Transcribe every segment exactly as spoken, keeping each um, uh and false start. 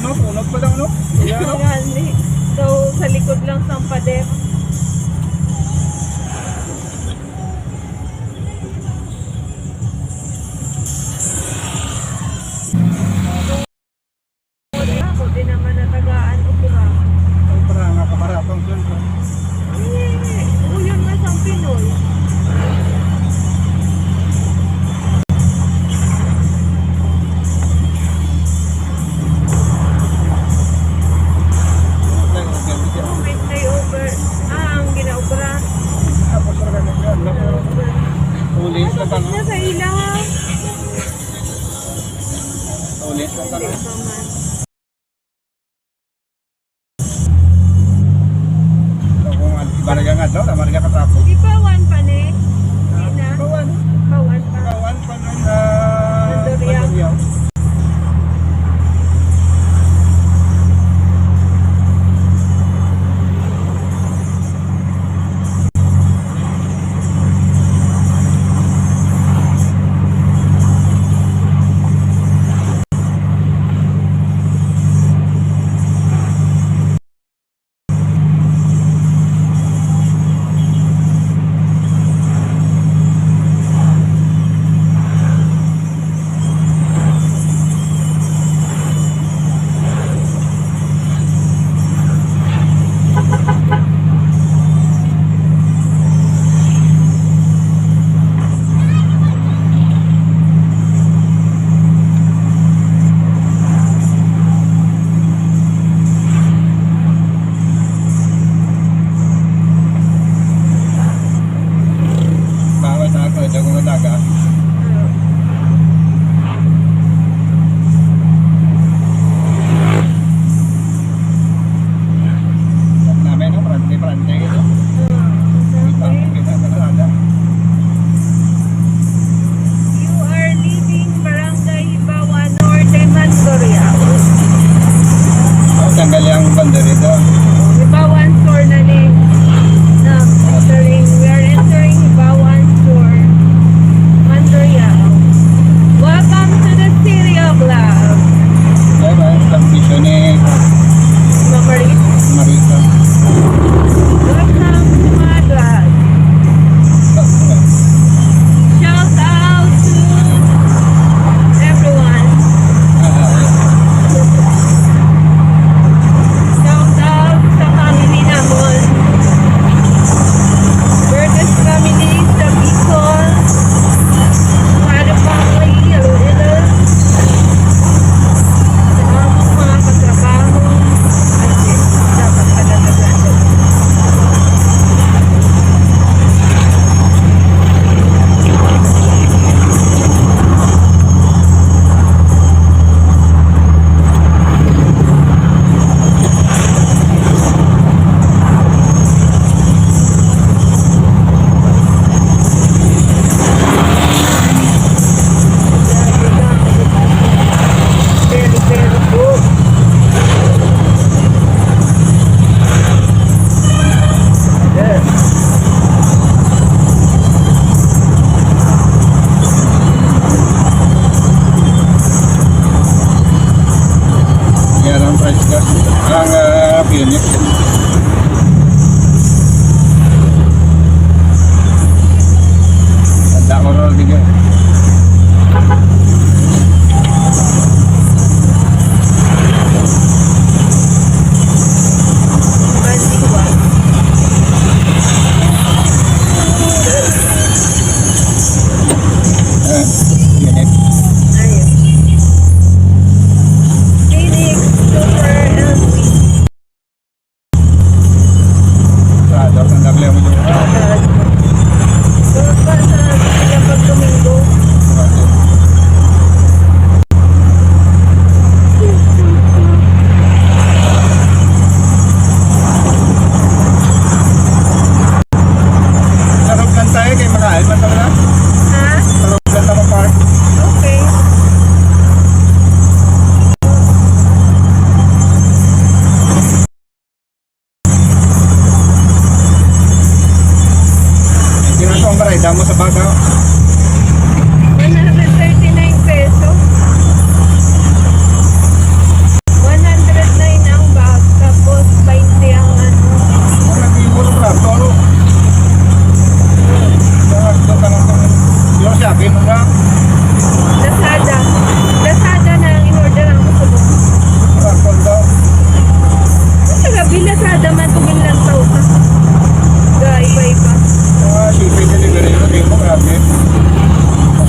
Ang sunog pa lang, no? Ayan, no? Gani. So, sa likod lang sa pader. Ako, di naman natagaan o pura. Ay, para nga kabaratong cellphone. Ay, uyon nga sang Pinoy. Oh, may flyover. Ah, ang ginaobra. Tapos na kami dyan, no? Flyover. Uli sa Tapos tanong. Na sa ila, ha? Uli sa tanong. Hindi pa man. So, kung an-, iba na yung adlaw, tama rin ka katapos. Di pa one pa ni? Di na. Pawan. Pawan pa. Pawan pa ng, ah, Mandurriao. Mandurriao.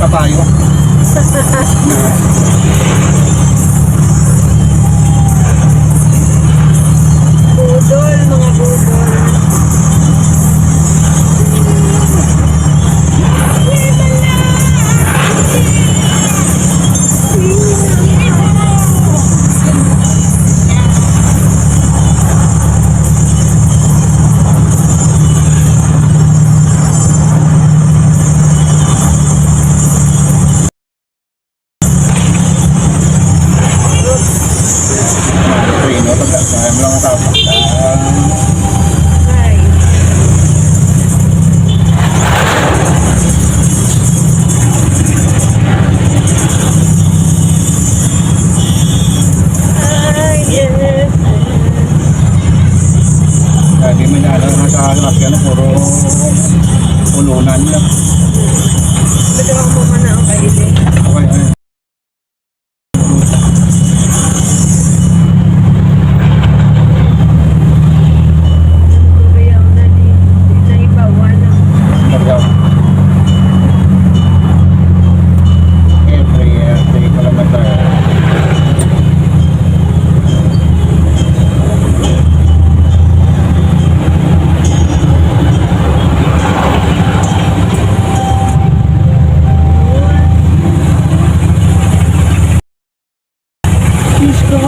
Tayo. Budol, mga budol. Preno, pagka-, mga tapos. Ah. Ay, yes. Lagi man yan, ano, sa lalaki, ano, puro ulunan niya. Pwede lang mo man ang kaili. Okay, okay. Bayaw na di, di na ibawan ang Every, uh, three kilometer. Diyos ko.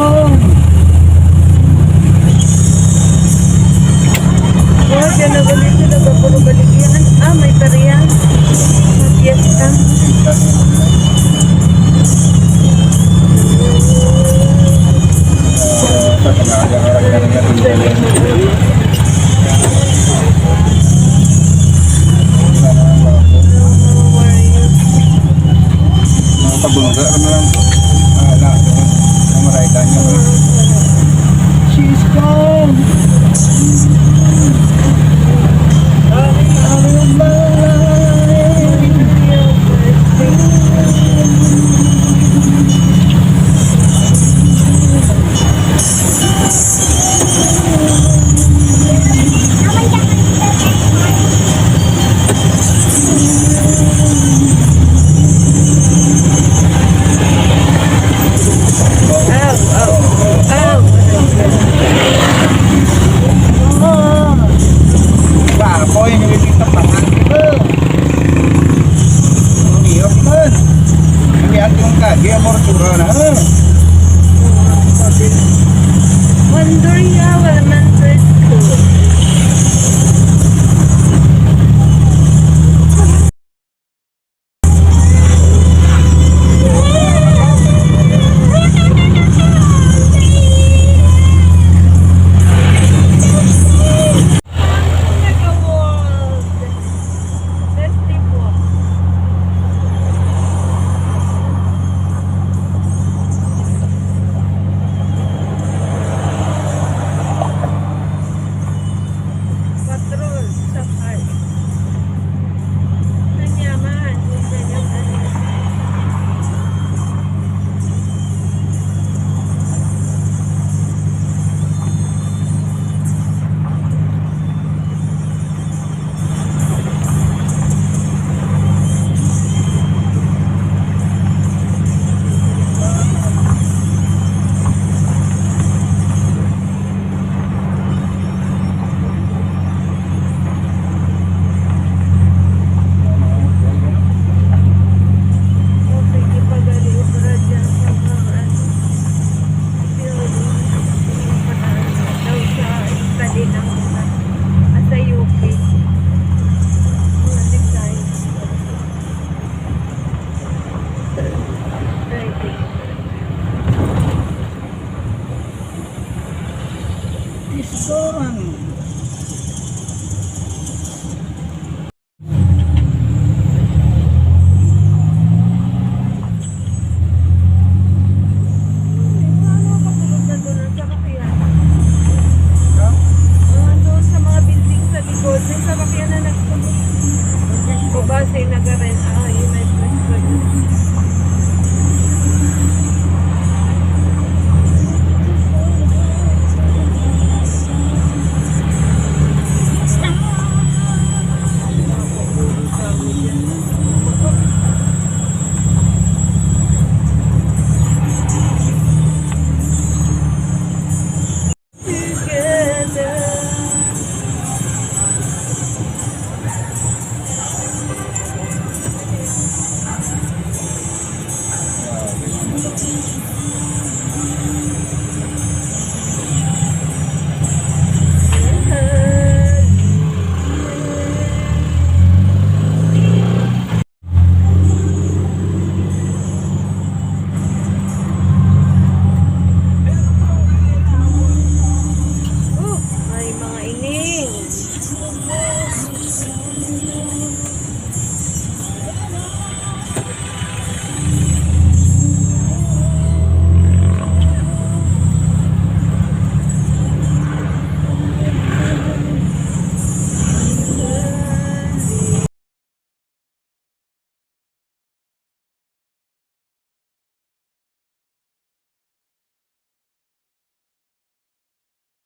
Oh, siya na ganito, nagpapuro baligyan. Ah, may tarian. Mag-fiesta. Mga pabungga, ano lang. Ah, na, na, maray ka niya, eh. She's gone. Out of my life. Aw, aw, aw. Baboy, nilipit sa patak. Ang hirap man. Ang hirap yung kagi, ang mortura na. Wonder ya, wala na